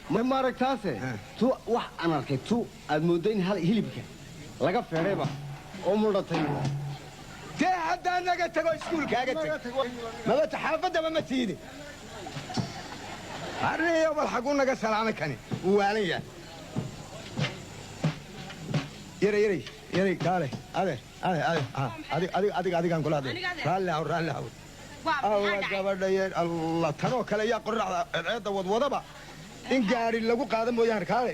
Ma maaragtaase tu wax aan arkay, tu aad mooddo in hal hilibka laga feedhayba oo mudhatay. Dee haddaa naga tago, iskuulkaaga tag, maba xaafaddaba ma tiidi. Arriyo bal xaguu naga salaamay? Kani wuu waalan yahay. Yaray, yaray, yaray, kaale. Adeer, adeer, adeer, adig, adig, adig, adigaan kula hadlay. Raalli haw, raalli haw. Allah, gabadha yar, Allah, tanoo kale yaa qorraxda ceedceedda wadwadaba in gaari lagu qaada mooyaane. Kaale,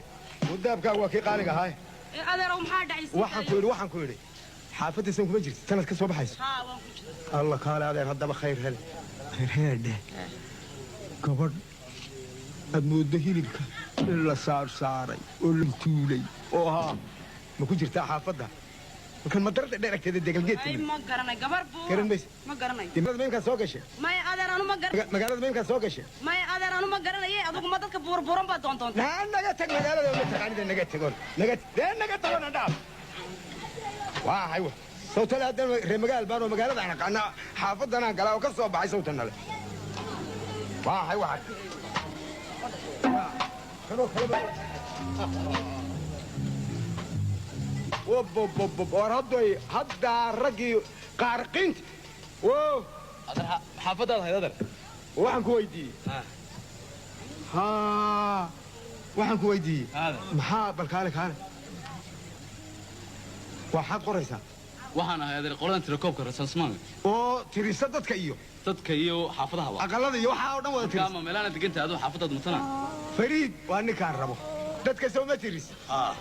wadaabkaagu waa kii qaaliga ahaay. Adeerow, maxaa dhacay? Waxaan ku yidhi, waxaan ku yidhi, xaafaddiisan kuma jirto tanad ka soo baxayso? Haa, waan ku jira. Allah, kaale adeer. Haddaba khayr hele, khayr heedhe. Gabadh aad mooddo hilibka in la saar saaray oo la tuulay oo haa ma ku jirtaa xaafadda markan madarada dheer agteeda degalgeedka? Ay, ma garanay gabar buu. Garan mayse? Ma garanay. Magaalada ma imkaa soo gashay? Maya adeer, anu ma garan. Magaalada ma imkaa soo gashay? Maya adeer, anu ma garanaye. Adigu ma dadka buurbuuran baa doondoonta? Naa naga tag, magaalada ma taqaanida. Naga tagon, naga dee, naga tagona dhaaf. Waa hay sawtale haddana reer magaal baan oo magaalada aan aqaana, xaafadanaan galaa oo ka soo baxay sawtanale. Waa hay waxa kanoo kaleba. War hadday haddaa raggii qaarqiinta wo. Xaafadaad hayd, adeer? Waxaan ku weydiiyey, haa, waxaan ku weydiiyey maxaa? Bal kaale, kaale, waxaad qoraysaa? Waxaan ahay, adeer, qoladan tirakoobka rasansmaanka. Oo tirisa dadka iyo dadka iyo xaafadahaba. Aqalada iyo waxaa oo dhan wada tirisa. Ama meelaana deganta aduu xaafadaad matana. Fariid waa ninkaan rabo. Dadka soo ma tiris?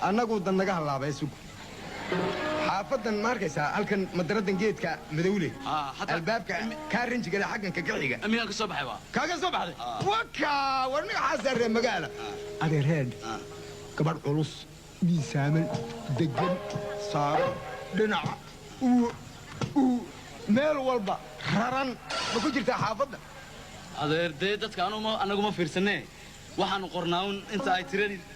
Annagu dan naga hallaabay. Sug, xaafadan ma arkaysaa halkan madaradan geedka madowle albaabka kaa rinjigale xaggan kaga xiga? Amigaan ka soo baxay ba. Kaaga soo baxday waka. War ninkaxaasaa reer magaala. Adeer heed, gabadh culus, miisaaman, degan, saaran dhinaca uu meel walba raran ma ku jirtaa xaafadda? Adeer, dee dadka anuma anaguma fiirsanee, waxaanu qornaa un inta ay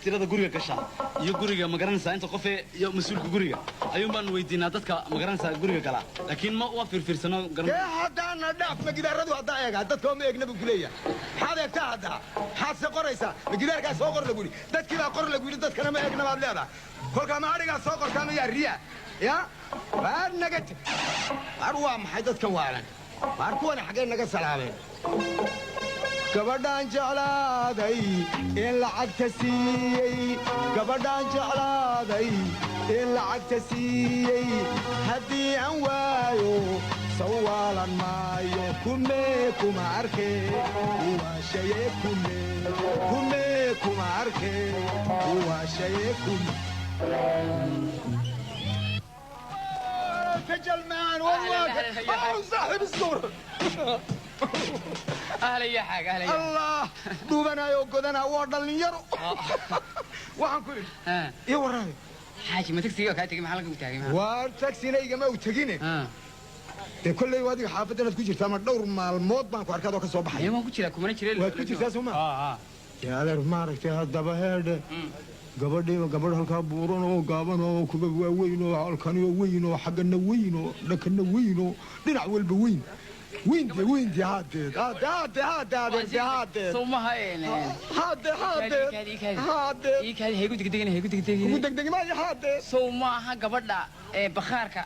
tirada guriga gashaa iyo guriga, ma garanaysaa, inta qofee iyo mas-uulka guriga ayuun baanu weydiinaa dadka, ma garanaysaa, guriga galaa, laakiin ma waa fiirfiirsano garan. Dee haddaana dhaaf, ma gidaaradu haddaa eegaa? Dadka ma eegna buu kuleeyahay. Maxaad eegtaa haddaa? Maxaad se qoraysaa? Ma gidaarkaa soo qor lagu yidhi? Dadkii baa qor lagu yidhi, dadkana ma eegna baad leedahay. Kolkaa ma adhigaa soo qortaa mayaa riya ya? Waar naga teg. Waar waa maxay dadkan waalan? Waar kuwana xaggee naga salaameen? Gabadhaan jeclaaday in lacagta siiyey, gabadhaan jeclaaday in lacagta siiyey, haddii aan waayo sawaalan maayo. Kume kuma arke kuwaashaye, kume kume kuma arke kuwaashaye kume. تجلمان والله صاحب الصورة. Ahlan ya xaag, ahlan ya. Allah, dhuubanayo godanaa waa dhallinyaro. Waxaan ku idhi, iyo warrabe. Xaaji, ma tagsiga kaa tegey? Maxaa laga taagay? Waar taxina igama u tegine. Dee kolley adiga xaafadda inaad ku jirtaa ama dhowr maalmood baan ku arkaad oo ka soo baxay. Waan ku jiraa, kumana jireen. Waad ku jirtaa soo ma? Dee adeer, maaragtay, haddaba heedhe, gabadhiiba gabadh halkaa buuran oo gaaban oo kuba waaweyn oo halkani oo weyn oo xaggana weyn oo dhankana weyn oo dhinac walba weyn weyn, dee weyn, dee haadeed haade haade haade adeer, dee haadeed. Soo maha? Haade haadeed haadeed. Ii kaadi, haygu degdegin, haygu degdegin. Kugu degdegi maayo, haadeed. Sow maaha gabadha ee bakhaarka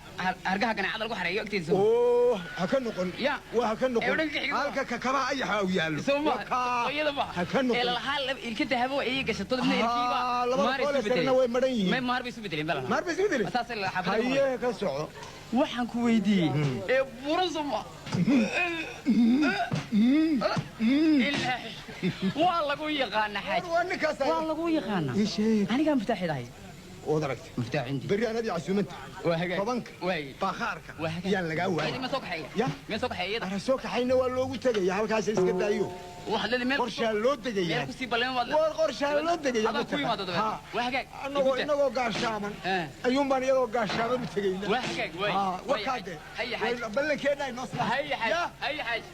hargaha ganaacada lagu xareeyo agteeda? Oo ha ka noqon. Ya. Waa ha ka Ee, noqon. dhanka xiga. Halka kakaba ayaxa u yaallo. Soo maaha? Wakaa. Iyada maaha? Ha ka Ee noqon. Lalahaa ilka dahabo ay gashato midna ilkiiba. Haa, labada maar qoole isu sarena bedeleen. Way madhan yihiin. May, maar bay isu bedeleen balan. Maar bay isu bedeleen? Saasay la xaafadda. Haye, ka soco. Waxaan ku weydiiyey ee buuran soo ma? Ilaahay, waa lagu yaqaanaa xaaji. Waa ninkaas. Waa lagu yaqaanaa. Ii sheeg. Anigaa muftaaxid ahay. Ood aragtay? Muftaax cindi. Berri anadii casuumanta. Waa hagaag. 10-ka. Waay. Bakhaarka. Waa hagaag. Yaan lagaa waayay. Ma soo kaxeeya? Ya. Ma soo kaxeeya iyada? Ara soo kaxayna, waa loogu tegaya halkaas, iska daayo. Waxaad leedahay meel Qorshaa loo degayaa. Meel kusii ballan waad. War qorshaa loo degayaa. Adaan ku imaado dabeed. Ha. Waa hagaag. Anagoo inagoo gaashaaman ayuun baan iyagoo gaashaaman u tegaynaa. Waa hagaag, waay. Ha, Waay, wakaade. Haya xaaji. Ballankeedna inoo sla. Haya xaaji. Ya. Haya xaaji.